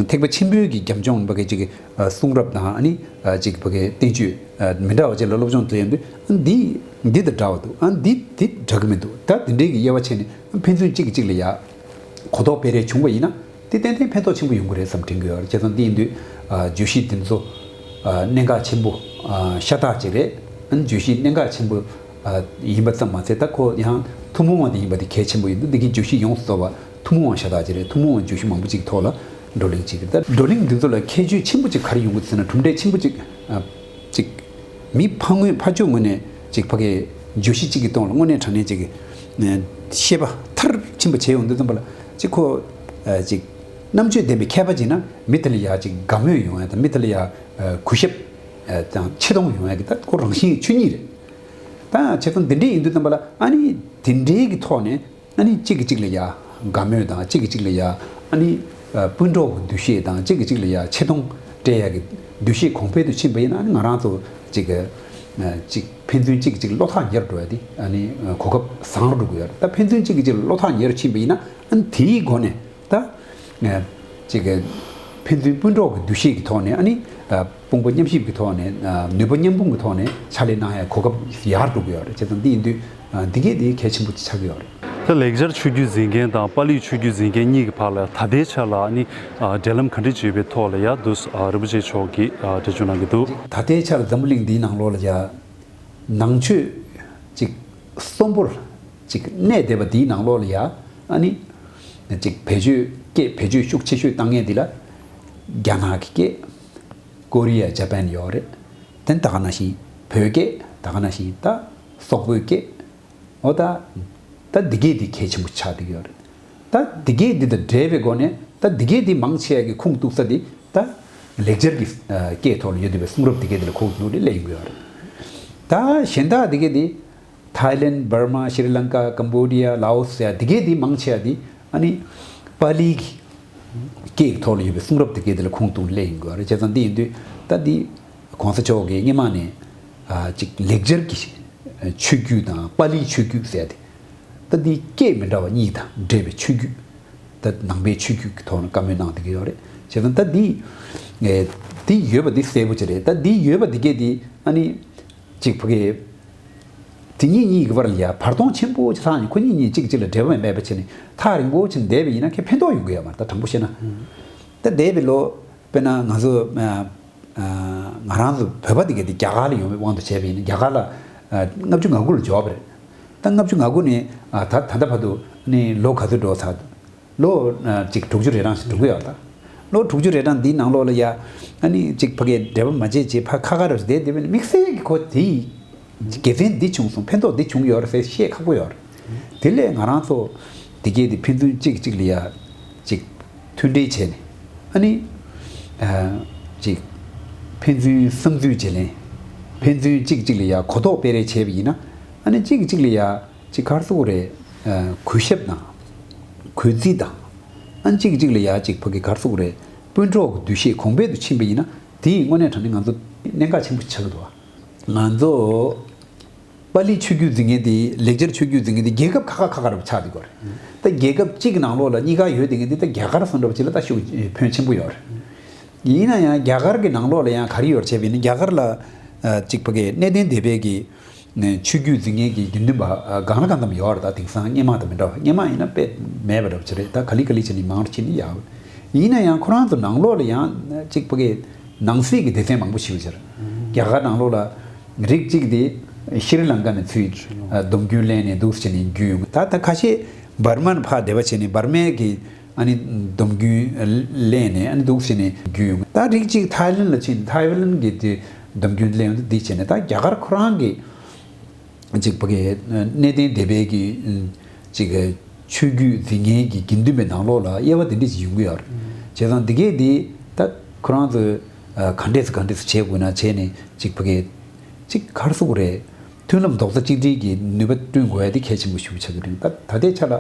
ཐེག་པ་ཆེན་པོའི་གི་རྒྱབ་ལྗོངས་པ་གི་ཅིག་གསུང་རབ་དང་ཨ་ནི་ཅིག་པ་གི་བསྟན་བཅོས་མི་འདྲ་བ་ཅིག་ལ་སློབ་སྦྱོང་དུ་ཡོང་དུས་ཨ་འདི་འདི་དང་འདྲ་བ་འདུག་ཨ་འདི་འདི་འདྲ་གི་མི་འདུག་ད་འདི་འདྲའི་གི་དབྱེ་བ་ཕྱེ་ནས་ཕན་ཚུན་གཅིག་གིས་གཅིག་ལ་ཡ་གོ་རྟོགས་སྤེལ་རེས་བྱུང་བ་ཡིན་ན་དེ་ཏན་ཏན་ཕན་ཐོགས་ཆེན་པོ་ཡོང་གི་རེད་བསམ་དྲན་གི་ཡོད་རེད། བྱས་ཙང་འདི་ཡིན་དུས་ཨ་བརྗོད་གཞི་འདི་ཚོ་ཨ་གནད་འགག་ཆེན་པོ་ཨ་ཤ་སྟག་ཅིག་རེད། ཨ་ནི་བརྗོད་གཞི་གནད་འགག་ཆེན་པོ་ཨ་ཡིན་པ་ཙམ་མ་ཟད་ད་ཁོ་ཡང་ཐུན་མོང་བ་དེ་ཡིན་པ་དེ་གལ་ཆེན་པོ་ཡིན་འདུག་འདི་གའི་བརྗོད་གཞི་ཡོངས་སུ་རྫོགས་པ་ཐུན་མོང་བ་ཤ་སྟག་ཅིག་རེད། ཐུན་མོང་བ་བརྗོད་གཞི་མང་པོ་ཅིག་ཐོག་ལ་བགྲོ་གླེང་བྱེད་ཀྱི་རེད། ད་བགྲོ་གླེང་འདི་ཚོ་ལ་ཁྱད་ཆོས་ཆེན་པོ་ཅིག་ག་རེ་ཡོང་གི་འདུག་ཟེར་ན་གྲུབ་འབྲས་ཆེན་པོ་ཅིག་ཨ་ཅིག་མི་ཕར་ངོས་ཕར་ཕྱོགས་ངོས་ནས་ཅིག་ཕ་གི་བརྗོད་གཞི་གཅིག་གི་སྟེང་ལ་དངོས་གནས་དྲང་གནས་ཅིག་གི་ཤེས་པ་མཐར་ཕྱིན་པ་བྱས་ཡོང་དུས་ཙམ་པ་ལ་ཅིག་ཁོ་ཅིག་རྣམ་དཔྱོད་ལྡན་པའི་མཁས་པ་ཅིག་ན་མི་དེ་ལ་ཡ་ཅིག་དགའ་མོས་ཡོང་ཡ་དང་མི་དེ་ལ་ཡ་གུས་ཞབས་དང་ཆེ་མཐོང་ཡོང་ཡ་གི་ད་ཁོ་རང་བཞིན་ཆོས་ཉིད་རེད། ད་བྱས་ཙང་འདི་འདྲའི་ཡིན་དུས་ཙམ་པ་ལ་ཨ་ནི་དེ་འདྲའི་གི་ཐོག་ནས། ཨ་ནི་གཅིག་གིས་གཅིག་ལ་ཡ་དགའ་མོས་དང་གཅིག་གིས་གཅིག་ལ་ཡ་ཨ་ནི་ཨ་སྤུན་གྲོགས་ཀྱི་འདུ་ཤེས་དང་གཅིག་གིས་གཅིག་ལ་ཡ་ཆེ་མཐོང་སྤྲད་ཡ་གི་འདུ་ཤེས་གོང་འཕེལ་དུ་ཕྱིན་པ་ཡིན་ན་ཨ་ནི་ང་རང་ཚོ་གཅིག་གི་ཨ་གཅིག་ཕན་ཚུན་གཅིག་གིས་གཅིག་བློ་ཐག་ཉེ་རུ་འགྲོ་ཡ་དེ་ཨ་ནི་གོ་སྐབས་བཟང་རུ་འགྲོ་གི་ཡོད་རེད། ད་ཕན་ཚུན་གཅིག་གིས་གཅིག་ལ་བློ་ཐག་ཉེ་རུ་ཕྱིན་པ་ཡིན་ན་ཨ་ནི་དེའི་སྒོ་ནས་ད་ཨ་གཅིག་གི་ ཕན་ཚུན་སྤུན་གྲོགས་ཀྱི་འདུ་ཤེས་ཀྱི་ཐོག་ནས། ཨ་ནི་ཨ་དཔུང་པ་མཉམ་གཤིབ་ཀྱི་ཐོག་ནས། ཨ་ནུས་པ་མཉམ་སྤུངས་ཀྱི་ཐོག་ནས་ཕྱག་ལས་གནང་ཡ་གོ་སྐབས་ཡར་འགྲོ་གི་ཡོད་རེད། བྱས་ཙང་འདི་ཡིན་དུས་ཨ་འདི་གས་འདི་གལ་ཆེན་པོ་ཆགས་ཀྱི་ཡོད་རེད། ད་ལེགས་སྦྱར་ཆོས་བརྒྱུད་འཛིན་མཁན་དང་པཱ་ལིའི་ཆོས་བརྒྱུད་འཛིན་མཁན་གཉིས་ཀྱི་བར་ལ་ད་ལྟའི་ཆ་ལ་ཨ་ནི་ཨ་འབྲེལ་ལམ་ག་འདྲ་ཅིག་ཡོད་པའི་ཐོག་ལ་ཡ་འདུག་ཨ་རིན་པོ་ཆེ་མཆོག་གིས་ཨ་འགྲེལ་བརྗོད་གནང་གི་འདུག་ད་ལྟའི་ཆ་ལ་འཛམ་བུ་གླིང་འདིའི་ནང་ལོགས་ལ་ཡ། ནང་ཆོས་ཅིག་གསོན་པོར་ཅིག་གནས་བསྡད་པ་འདིའི་ནང་ལོགས་ལ་ཡ། ཨ་ནི་ཅིག་བེད་སྤྱོད་སྐད་བེད་སྤྱོད་ཤུགས་ཆེ་ཤོས་བཏང་མཁན་འདི་ལ་རྒྱ་ནག་གི་སྐད། ཀོ་རི་ཡ་ཇ་པན་ཡོད་རེད། དེ་ད་ག་ནང་བཞིན་བོད་སྐད། ད་ག་ནང་བཞིན་ད་སོག་པོའི་སྐད། འོ་ད་ད་འདི་གས་འདི་གལ་ཆེན་པོ་ཆགས་བསྡད་ཀྱི་ཡོད་རེད། ད་འདི་གས་འདི་དང་འབྲེལ་བའི་སྒོ་ནས་ད་འདི་གས་འདི་མང་ཆེ་བ་གི་ཁུངས་གཏུགས་ས་འདི་ད་ལེགས་སྦྱར་གྱི་ཨ་སྐད་ཐོག་ལ་ཡོད་བསྡད་པའི་གསུང་རབ་འདི་གས་འདི་ལ་ཁུངས་གཏུགས་ནས་སླེབས་ཡོང་གི་ཡོད་རེད། ད་གཞན་དག་འདི་གས་འདི་ཐའི་ལེན། འབར་མ། ཤྲི་ལང་ཀ། ཀམ་བོ་ཌི་ཡ། ལའོ་སི་ཟེར་ཡ་འདི་གས་འདི་མང་ཆེ་བ་འདི་ཨ་ནི་པཱ་ལིའི་གི་སྐད་ཐོག་ལ་ཡོད་པའི་གསུང་རབ་འདི་གས་འདི་ལ་ཁུངས་གཏུགས་ནས་སླེབས་ཡོང་གི་ཡོད་རེད། བྱས་ཙང་འདི་ཡིན་དུས་ད་འདི་གོང་ས་མཆོག་གིས་སྔོན་མ་ནས་ཨ་ཅིག་ལེགས་སྦྱར་གྱི་ཆོས་བརྒྱུད་དང་པཱ་ལིའི་ཆོས་བརྒྱུད་ཟེར་ཡ་དེ། ད་འདི་སྐད་མི་འདྲ་བ་གཉིས་དང་འབྲེལ་བའི་ཆོས་བརྒྱུད། ད་ནང་པའི་ཆོས་བརྒྱུད་ཀྱི་ཐོག་ནས་བཀའ་མོལ་གནང་བསྡད་ཀྱི་ཡོད་རེད། བྱས་ཙང་ད་འདི་ཨེ་འདི་ཡོད་པ་འདི་གསལ་པོ་ཅིག་རེད། ད་འདི་ཡོད་པ་འདི་གས་འདི་ཨ་ནི་ཅིག་ཕ་གི་དེ་གཉིས་གཉིས་ཀྱི་བར་ལ་ཡ་བར་སྟོང་ཆེན་པོ་ཅིག་ལྷག་ནས་ཁོ་གཉིས་གཉིས་གཅིག་གཅིག་ལ་འབྲེལ་བ་མེད་པ་བྱས་ནས་ཐག་རིང་པོ་ཅིག་བསྡད་པ་ཡིན་ན་ཁྱེད་ཕན་ཐོགས་ཡོང་གི་ཡོད་མ་རེད། ད་དྲང་པོ་བཤད་ན། ད་འདས་པའི་ལོ་དཔེར་ན་ང་ཚོ་ཨ། ང་རང་ཚོ་བོད་པ་དེ་ག་དེ་རྒྱ་གར་ལ་ཡོང་བའི་དབང་དུ་བྱས་པ་ཡིན་ན་རྒྱ་གར་ལ་ལྔ་བཅུ་ང་དགུ་ལ་འབྱོར་བ་རེད། ད་ལྔ་བཅུ་ང་དགུ་ནས་ད་ད་ལྟ་བར་དུ་ནི་ལོ་ག་ཚོད་འགྲོ་ཚར། ལོ་ཅིག་དྲུག་ཅུ་རེ་གྲངས་ཤིག་འགྲོ་གི་ཡོད་ད། ལོ་དྲུག་ཅུ་རེ་གྲངས་འདིའི་ནང་ལོགས་ལ་ཡ་ཨ་ནི་ཅིག་ཕ་གིའི་འབྲེལ་བ་མ་བྱས་བྱས་ཕ་ཁ་ཁ་རུ་བསྡད་བསྡད་པ་ཡིན་ན་དམིགས་བསལ་གྱི་ཁོ་དེའི་དགེ་མཚན་འདི་བྱུང་སོང་། ཕན་ཐོགས་འདི་བྱུང་ཡོད་རེད་ཟེར་བཤད་ཁག་པོ་ཡོད་རེད། དེ་ལས་ང་རང་ཚོ་དེ་གས་དེ་ཕན་ཚུན་གཅིག་གཅིག་ལ་ཡ་ཅིག་མཐུན་འབྲེལ་བྱས་ནས་ཨ་ནི་ཅིག་ཕན་ཚུན་བསམ་ཚུལ་བརྗེ་ལེན། ཕན་ཚུན་གཅིག་གཅིག་ལ་ཡ་གོ་རྟོགས་སྤེལ་རེས་བྱས་པ་ཡིན་ན་ཨ་ནི་གཅིག་གཅིག་ལ་ཡ་ཅིག་ག་རེ་ཟེར་དགོས་རེད། གུས་ཞབས་དང་གུས་བརྩི་དང་ཨ་ནི་གཅིག་གཅིག་ལ་ཡ་ཅིག་ཕ་གི་ག་རེ་ཟེར་དགོས་རེད། སྤུན་གྲོགས་ཀྱི་འདུ་ཤེས་གོང་འཕེལ་དུ་ཕྱིན་པ་ཡིན་ན་དེ་ཡིས་དངོས་གནས་དྲང་གནས་ང་ཚོ་གནད་འགག་ཆེན་པོ་ཆགས་ཀྱི་འདུག་བ། ང་ཚོ་པཱ་ལིའི་ཆོས་བརྒྱུད་འཛིན་མཁན་དེ་ལེགས་སྦྱར་ཆོས་བརྒྱུད་འཛིན་མཁན་དེ་རྒྱལ་ཁབ་ཁ་ཁ་ཁ་ཁ་རུ་ཆགས་བསྡད་ཀྱི་ཡོད་རེད། ད་རྒྱལ་ཁབ་གཅིག་གི་ནང་ལོགས་ལ་གཉིས་ཀ་ཡོད་བསྡད་མཁན་དེ་ད་རྒྱ་གར་སོང་འདྲ་པོ་ཅིག་ལ་ད་ཤུགས་ཕོན་ཆེན་པོ་ཡོད་རེད། ཡིན་ན་ཡང་རྒྱ་གར་གྱི་ནང་ལོགས་ལ་ཡང་ག་རེ་ཡོད་རེད་བྱས་པ་ཡིན་ན་རྒྱ་གར་ལ་ཅིག་ཕ་གི་གནས་བརྟན་སྡེ་པའི་གི་ཆོས་བརྒྱུད་འཛིན་མཁན་གྱི་དགེ་འདུན་པ་གང་ལ་གང་འཚམ་ཡོད་རེད། ད་དེང་སང་སྔོན་མ་དང་མི་འདྲ་བ། སྔོན་མ་ཡིན་ན་དཔེ་མེད་པ་འདྲ་པོ་ཅིག་རེད། ད་ག་ལེ་ག་ལེ་བྱས་ནས་མང་རུ་ཕྱིན་ནས་ཡོད། ཡིན་ན་ཡང་ཁོ་རང་ཚོ་ནང་ལོགས་ལ་ཡང་ཅིག་ཕ་གི་ནང་གསེས་ཀྱི་སྡེ་ཚན་མང་པོ་ཞིག་ཡོད་ཟེར། རྒྱ་གར་ནང་ལོགས་ལ་རིགས་གཅིག་དེ་ཤྲི་ལང་ཀ་ནས་ཚུར་སྡོམ་རྒྱུན་ལེན་ནས་འདུག་སེ་བྱས་ནས་བརྒྱུད་ཡོང་། ད་ད་ཁ་ཤས་འབར་མ་ནས་ཕར་སྡེ་པ་བྱས་ནས་འབར་མའི་གི་ཨ་ནི་སྡོམ་རྒྱུན་ལེན་ནས་ཨ་ནི་འདུག་སེ་བྱས་ནས་བརྒྱུད་ཡོང་། ད་རིགས་གཅིག་ཐའི་ལན་ལ་ཕྱིན། ཐའི་ལན་གི་དེ་སྡོམ་རྒྱུན་ལེན་ཡོང་དུས་འདི་བྱས་ནས་ད་རྒྱ་གར་ཁོ་རང་གི་ཅིག་ཕ་གི་གནས་བརྟན་སྡེ་པའི་གི་ཅིག་ཆོས་བརྒྱུད་འཛིན་མཁན་གྱི་དགེ་འདུན་པའི་ནང་ལོགས་ལ་དབྱེ་བ་དེ་འདྲ་ཞིག་ཡོང་གི་ཡོད་རེད། བྱས་ཙང་འདི་གས་འདི་ད་ཁོ་རང་ཚོས་ག་འདྲས་སུ་ག་འདྲས་སུ་བྱེད་དགོས་ན་བྱས་ནས་ཅིག་ཕ་གི་ཅིག་ག་རེ་ཟེར་དགོས་རེད། མཐུན་ལམ་རྡོག་རྩ་གཅིག་སྒྲིལ་གྱི་ནུས་པ་བསྐྲུན་དགོས་ཡ་དེ་གལ་ཆེན་པོ་ཞིག་ཆགས་ཀྱི་རེད། ད་ད་ལྟའི་ཆ་ལ་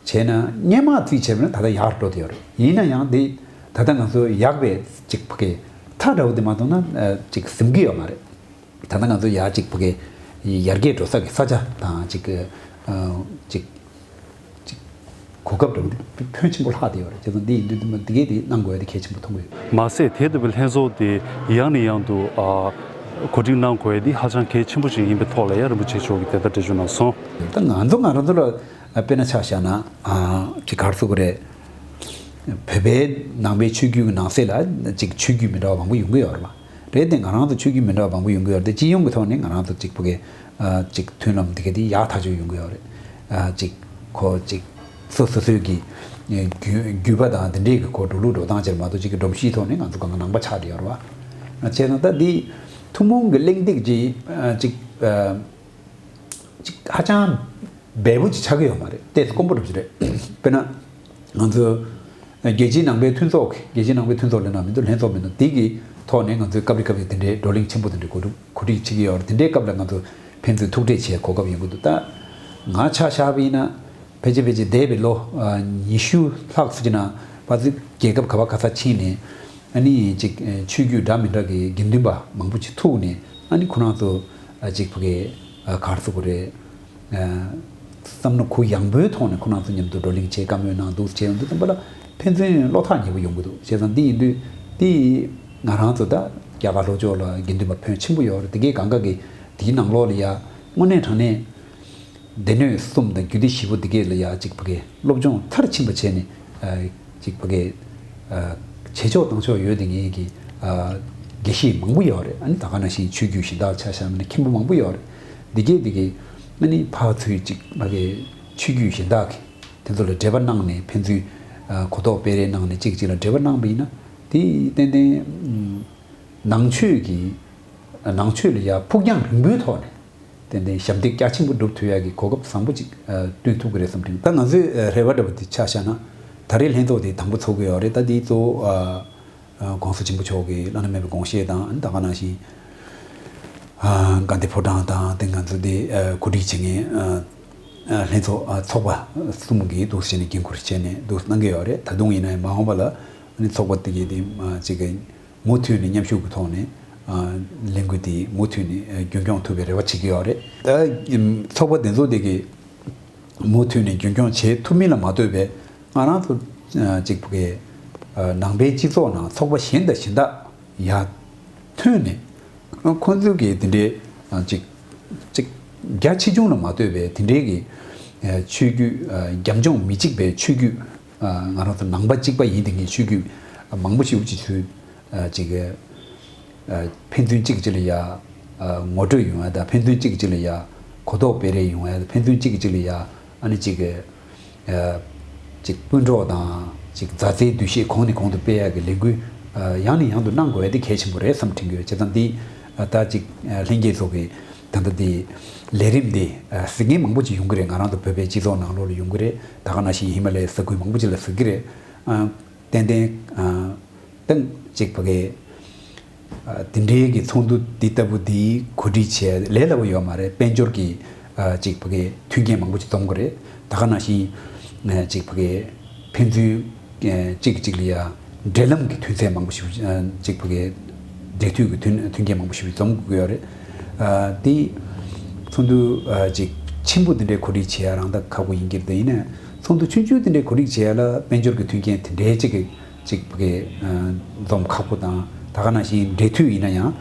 བྱས་ན་སྔོན་མ་རྩིས་བྱས་པ་ན་ད་ལྟ་ཡག་འགྲོ་བསྡད་ཡོད་རེད། ཡིན་ན་ཡང་འདི་ད་ལྟ་ང་ཚོ་ཡག་པའི་ཅིག་ཕ་གི་མཐའ་འདྲ་བོ་དེ་མ་གཏོགས་ན་ཅིག་ཟིན་གྱི་ཡོད་མ་རེད། ད་ལྟ་ང་ཚོ་ཡར་ཅིག་ཕ་གི་ཡར་རྒྱས་འགྲོ་ས་གི་ས་ཆ་དང་ཅིག་ཅིག་ཅིག་གོ་སྐབས་འདྲ་བོ་དེ་ཕོན་ཆེན་པོ་ལྷག་བསྡད་ཡོད་རེད། བྱས་ཙང་འདི་ཡིན་དུས་འདི་མ་འདི་གས་དེ་གནང་དགོས་ཡ་དེ་གལ་ཆེན་པོ་མཐོང་གི་ཡོད། མ་ཟད་དེ་ལྟ་བུའི་ལྷན་ཚོགས་དེ་ཡང་ནས་ཡང་དུ་ཨ་གོ་སྒྲིག་གནང་དགོས་ཡ་དེ་ཧ་ཅང་གལ་ཆེན་པོ་ཞིག་ཡིན་པའི་ཐོག་ལ་ཡང་རིན་པོ་ཆེ་མཆོག་གིས་དེ་ལྟར་འགྲེལ་བརྗོད་གནང་སོང་། ད་ང་ཚོ་ང་རང་ཚོ་ལ་དཔེར་ན་ཆ་བཞག་ན་ཨ་ཅིག་ག་རེ་ཟེར་དགོས་རེད། བོད་པའི་ནང་པའི་ཆོས་བརྒྱུད་ཀྱི་ནང་གསེས་ལ་ཅིག་ཆོས་བརྒྱུད་མི་འདྲ་བ་མང་པོ་ཡོང་གི་ཡོད་རེད་པ། རེད་དེ་ང་རང་ཚོ་ཆོས་བརྒྱུད་མི་འདྲ་བ་མང་པོ་ཡོང་གི་ཡོད་རེད་དེ། སྤྱི་ཡོངས་ཀྱི་ཐོག་ནས་ང་རང་ཚོ་ཅིག་ཕ་གི་ཨ་ཅིག་མཐུན་ལམ་འདི་ག་དེ་ཡག་ཐག་ཆོད་ཡོང་གི་ཡོད་རེད། ཨ་ཅིག་ཁོ་ཅིག་སོ་སོ་སོའི་གི་ཨེ་བརྒྱུད་བརྒྱུད་པ་དང་དེ་འདྲའི་གི་ཁོ་འགྲོ་ལུགས་འགྲོ་སྟངས་ཅིག་མ་གཏོགས་ཅིག་གི་སྒྲོམ་གཞིའི་ཐོག་ནས་ང་ཚོ་གང་ག་ནང་པ་ཆགས་བསྡད་ཡོད་རེད་པ། བྱས་ཙང་ད་འདི་ཐུན་མོང་གི་གླེང་སྟེགས་ཅིག་ཨ་ཅིག་ཨ་ཅིག་ཧ་ཅང་འབེལ་པོ་ཅིག་ཆགས་ཀྱི་ཡོད་མ་རེད། ཏོག་ཙམ་དཀོན་པོ་འདྲ་པོ་ཅིག་རེད། དཔེར་ན་ང་ཚོ་རྒྱལ་སྤྱིའི་ནང་པའི་མཐུན་ཚོགས་ཀྱི་རྒྱལ་སྤྱིའི་ནང་པའི་མཐུན་ཚོགས་ལབ་ན་མི་འདུག་ལྷན་ཚོགས་མི་འདུག་དེ་གི་ཐོག་ནས་ང་ཚོས་སྐབས་རེ་སྐབས་རེ་དེ་འདྲའི་བགྲོ་གླེང་ཆེན་པོ་དེ་འདྲའི་གོ་སྒྲིག་གོ་སྒྲིག་བྱེད་ཀྱི་ཡོད་རེད། དེ་འདྲའི་སྐབས་ལ་ང་ཚོ་ཕན་ཚུན་ཐུག་འཕྲད་བྱེད་གོ་སྐབས་ཡོང་གི་འདུག་ད་ང་ཆ་བཞག་པ་ཡིན་ན་ཕལ་ཆེར་ཕལ་ཆེར་འདས་པའི་ལོ་ཉི་ཤུ་ལྷག་ཙམ་ཅིག་ནང་ཕར་ཚུར་རྒྱལ་ཁབ་ག་བ་ག་ས་ཕྱིན་ནས་ཨ་ནི་ཅིག་ཆོས་བརྒྱུད་འདྲ་མི་འདྲ་གི་དགེ་འདུན་པ་མང་པོ་ཅིག་ཐུག་ནས་ཨ་ནི་ཁོ་རང་ཚོ་ཅིག་ཕ་གི་ག་རེ་ཟེར་དགོས་རེད། ཨ་ བསམ་བློ་གུ་ཡངས་པོའི་ཐོག་ནས་ཁོ་རང་ཚོ་མཉམ་དུ་བགྲོ་གླེང་བྱེད། བཀའ་མོལ་གནང་འདུག་བྱས་ཡོང་དུས་ཙམ་པ་ལ་ཕན་ཚུན་བློ་ཐག་ཉེ་པོ་ཡོང་གི་འདུག་བྱས་ཙང་འདི་ཡིན་དུས་འདི་ང་རང་ཚོ་ད་རྒྱ་གར་ལྷོ་ཕྱོགས་ལ་དགེ་འདུན་པ་ཕོན་ཆེན་པོ་ཡོད་རེད། དེ་གའི་གང་ག་གི་དེའི་ནང་ལོགས་ལ་ཡ་དངོས་གནས་དྲང་གནས་སྡེ་སྣོད་གསུམ་དང་རྒྱུད་སྡེ་བཞི་པོ་དེ་གས་ལ་ཡ་གཅིག་ཕ་གི་སློབ་སྦྱོང་མཐར་ཕྱིན་པ་བྱས་ནས་ཨ་གཅིག་ཕ་གི་ཨ་བྱེད་ཕྱོགས་བཏང་ཕྱོགས་ཡོད་དེ་ངེས་ཀྱི་ཨ་དགེ་བཤེས་མང་པོ་ཡོད་རེད། ཨ་ནི་ད་ག་ནང་བཞིན་ཆོས་བརྒྱུད་གཞན་དག་ཆ་བཞག་ན་མཁན་པོ་མང་པོ་ཡོད་རེད། འདི་གས་འདི་གས་ཨ་ནི་ཕར་ཚུར་གཅིག་ཕ་གི་ཆོས་བརྒྱུད་གཞན་དག་གི་དེ་ཚོ་ལ་འབྲེལ་བ་གནང་ནས་ཕན་ཚུན་ཨ་གོ་རྟོགས་སྤེལ་རེས་གནང་ནས་གཅིག་གཅིག་ལ་འབྲེལ་བ་གནང་པ་ཡིན་ན་དེ་ཏན་ཏན་ཨ་ནང་ཆོས་ཀྱི་ནང་ཆོས་ལ་ཡ་ཕུགས་རྒྱང་རིང་པོའི་ཐོག་ནས་ཏན་ཏན་ཞབས་འདེགས་རྒྱ་ཆེན་པོ་སྒྲུབ་ཐུབ་ཡ་གི་གོ་སྐབས་བཟང་པོ་ཅིག་ཨ་བསྟུན་ཐུབ་ཀྱི་རེད་བསམ་དྲན། ད་ང་ཚོའི་ཨ་རེ་བ་འདྲ་པོ་དེ་ཆ་བཞག་ན་ད་རེས་ལྷན་ཚོགས་དེ་དང་པོ་ཚོགས་ཀྱི་ཡོད་རེད། ད་དེའི་གཙོ་བོ་ཨ་ཨ་༸གོང་ས་ཆེན་པོ་མཆོག་གི་བླ་ན་མེད་པའི་དགོངས་བཞེད་དང་ད་ག་ནང་བཞིན་ཨ་དགའ་ལྡན་ཕོ་བྲང་དང་དེ་ང་ཚོ་དེ་ཨ་གོ་སྒྲིག་བྱེད་མཁན་ཨ་ཨ་ལྷན་ཚོགས་ཨ་ཚོགས་པ་གསུམ་གྱིས་འདུག་སེ་བྱས་ནས་འགན་འཁུར་བྱས་ནས་འདུག་གནང་གི་ཡོད་རེད། ད་དུང་ཡིན་ན་ཡང་མ་འོངས་པ་ལ་ཨ་ནི་ཚོགས་པ་དེ་གའི་དེ་ཨ་ཅིག་གི་མུ་མཐུད་ནས་མཉམ་ཞུགས་ཀྱི་ཐོག་ནས་ཨ་ལས་འགུལ་དེ་མུ་མཐུད་ནས་ཨ་རྒྱུན་སྐྱོང་ཐུབ་པའི་རེ་བ་བྱེད་ཀྱི་ཡོད་རེད། ད་ཨམ་ཚོགས་པ་དེ་ཚོ་དེ་གའི་མུ་མཐུད་ནས་རྒྱུན་སྐྱོང་བྱེད་ཐུབ་མིན་ལ་མ་ལྟོས་པའི་ང་རང་ཚོ་ཨ་ཅིག་ཕ་གི་ཨ་ནང་པའི་སྤྱི་ཚོགས་ནང་ཚོགས་པ་གཞན་དང་གཞན་དག་ཡར་ཐོན་ནས་ཨ་ཁོང་ཚོའི་གི་དེ་འདྲའི་ཨ་ཅིག་ཅིག་རྒྱ་ཆེ་ཆུང་ལ་མ་ལྟོས་པའི་དེ་འདྲའི་གི་ཨ་ཆོས་བརྒྱུད་ཨ་རྒྱབ་ལྗོངས་མི་གཅིག་པའི་ཆོས་བརྒྱུད་ཨ་ང་རང་ཚོ་ནང་པ་གཅིག་པ་ཡིན་དེ་ངས་ཆོས་བརྒྱུད་མང་པོ་ཞིག་ཅིག་ཚུལ་ཨ་ཅིག་ཨ་ཕན་ཚུན་གཅིག་གཅིག་ལ་ཡ་ཨ་ངོ་སྤྲོད་ཡོང་ཡ་དང་ཕན་ཚུན་གཅིག་གཅིག་ལ་ཡ་གོ་རྟོགས་སྤེལ་རེས་ཡོང་ཡ་དང་ཕན་ཚུན་གཅིག་གཅིག་ལ་ཡ་ཨ་ནི་ཅིག་ཨ་ཅིག་སྤུན་གྲོགས་དང་ཅིག་མཛའ་བརྩེའི་འདུ་ཤེས་གོང་ནས་གོང་དུ་སྤེལ་ཡ་གི་ལས་འགུལ་ཨ་ཡང་ནས་ཡང་དུ་གནང་དགོས་ཡ་དེ་གལ་ཆེན་པོ་རེད་བསམ་དྲན་གྱི་ཡོད། བྱས་ཙང་འདི་ཨ་ད་ཅིག་ཨ་ལྷན་རྒྱས་ཚོ་གི་ད་ལྟ་འདི་ལས་རིམ་འདི་ཨ་གཟིགས་མཁན་མང་པོ་ཅིག་ཡོང་གི་རེད། ང་རང་ཚོ་བོད་པའི་སྤྱི་ཚོགས་ནང་ལོགས་ལ་ཡོང་གི་རེད། ད་ག་ནང་བཞིན་ཧི་མ་ལ་ཡའི་ས་ཁུལ་མང་པོ་ཅིག་ལ་གཟིགས་ཀྱི་རེད། ཨ་ཏན་ཏན་ཨ་ཏན་ཅིག་ཕ་གི་ཨ་དེ་འདྲའི་གི་ཚོགས་འདུ་འདི་ལྟ་བུ་འདི་གོ་སྒྲིག་བྱས་ལས་སླ་པོ་ཡོད་མ་རེད། དཔལ་འབྱོར་གྱི་ཨ་ཅིག་ཕ་གི་མཐུན་རྐྱེན་མང་པོ་ཅིག་འཛོམས་དགོས་རེད། ད་ག་ནང་བཞིན་ཨ་ཅིག་ཕ་གི་ཕན་ཚུན་ཨ་གཅིག་གིས་གཅིག་ལ་ཡ་འབྲེལ་ལམ་གྱི་མཐུན་རྐྱེན་མང་པོ་ཞིག་ཨ་ཅིག་ཕ་གི་འབྲེལ་མཐུད་ཀྱི་མཐུན་མཐུན་རྐྱེན་མང་པོ་ཞིག་འཛོམས་དགོས་ཡོད་རེད། ཨ་དེ་ཚོགས་འདུ་ཨ་ཅིག་ཆེན་པོ་འདི་འདྲའི་གོ་སྒྲིག་བྱེད་ཡ་རང་ད་ཁག་པོ་ཡིན་གྱི་རེད། ཡིན་ན་ཚོགས་འདུ་ཆུང་ཆུང་འདི་འདྲའི་གོ་སྒྲིག་བྱེད་ཡ་ལ་དཔལ་འབྱོར་གྱི་མཐུན་རྐྱེན་དེ་འདྲའི་ཅིག་གི་ཅིག་ཕ་གི་ཨ་འཛོམས་ཁག་པོ་དང་ད་ག་ནང་བཞིན་འབྲེལ་མཐུད་ཡིན་ན་ཡང་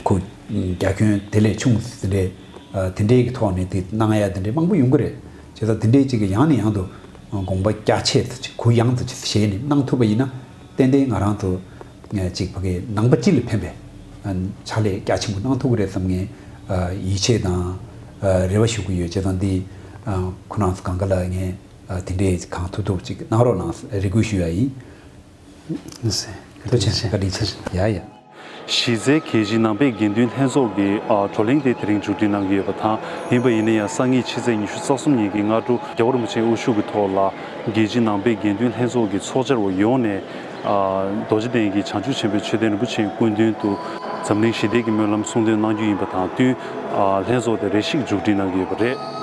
ཁོ་རྒྱ་ཁྱོན་དེ་ལས་ཆུང་དེ་འདྲའི་ཨ་དེ་འདྲའི་གི་ཐོག་ནས་དེ་གནང་ཡ་དེ་འདྲའི་མང་པོ་ཡོང་གི་རེད། བྱས་ཙང་དེ་འདྲའི་ཅིག་གི་ཡང་ནས་ཡང་དུ་དགོངས་པ་རྒྱ་ཆེ་ཙམ་ཅིག་གུ་ཡངས་ཙམ་ཅིག་བཞེས་ནས་གནང་ཐུབ་པ་ཡིན་ན་ཏན་ཏན་ང་རང་ཚོ་ཅིག་ཕ་གི་ནང་པ་སྤྱི་ལ་ཕན་པའི་ཕྱག་ལས་རྒྱ་ཆེན་པོ་གནང་ཐུབ་ཀྱི་རེད་བསམ་ངས་ཡིད་ཆེས་དང་རེ་བ་ཞུ་གི་ཡོད། བྱས་ཙང་འདི་ཁོ་རང་ཚོ་གང་ག་ལ་ངས་དེ་འདྲའི་གང་ཐུབ་ཐུབ་ཅིག་གནང་རོགས་གནང་རེ་སྐུལ་ཞུ་ཡ་ཡིན། ཐུགས་རྗེ་ཆེ། བཀའ་དྲིན་ཆེ། ཡ་ཡ། གཞི་རྩའི་རྒྱལ་སྤྱིའི་ནང་པའི་དགེ་འདུན་ལྷན་ཚོགས་ཀྱི་ཨ་བགྲོ་གླེང་དེ་དེ་རིང་མཇུག་སྒྲིལ་གནང་གི་ཡོད་པ་དང་། ཡིན་པ་ཡིན་ན་ཡང་སང་ཉིན་ཕྱི་ཚེས་ཉི་ཤུ་རྩ་གསུམ་ཉིན་གྱི་སྔ་དྲོ་རྒྱལ་བ་རིན་པོ་ཆེའི་དབུ་བཞུགས་ཀྱི་ཐོག་ལ་རྒྱལ་སྤྱིའི་ནང་པའི་དགེ་འདུན་ལྷན་ཚོགས་ཀྱི་ཚོགས་བཅར་བ་ཡོངས་ནས་ཨ་རྡོ་རྗེ་གདན་གྱི་བྱང་ཆུབ་ཆེན་པོའི་མཆོད་རྟེན་རིན་པོ་ཆེའི་སྐུ་མདུན་དུ་འཛམ་གླིང་ཞི་བདེ་གི་སྨོན་ལམ་གསུང་འདོན་གནང་རྒྱུ་ཡིན་པ་དང་བསྟུན། ཨ་ལྷན་ཚོགས་དེ་རེ་ཞིག་མཇུག་སྒྲིལ་གནང་གི་ཡོད་པ་རེད།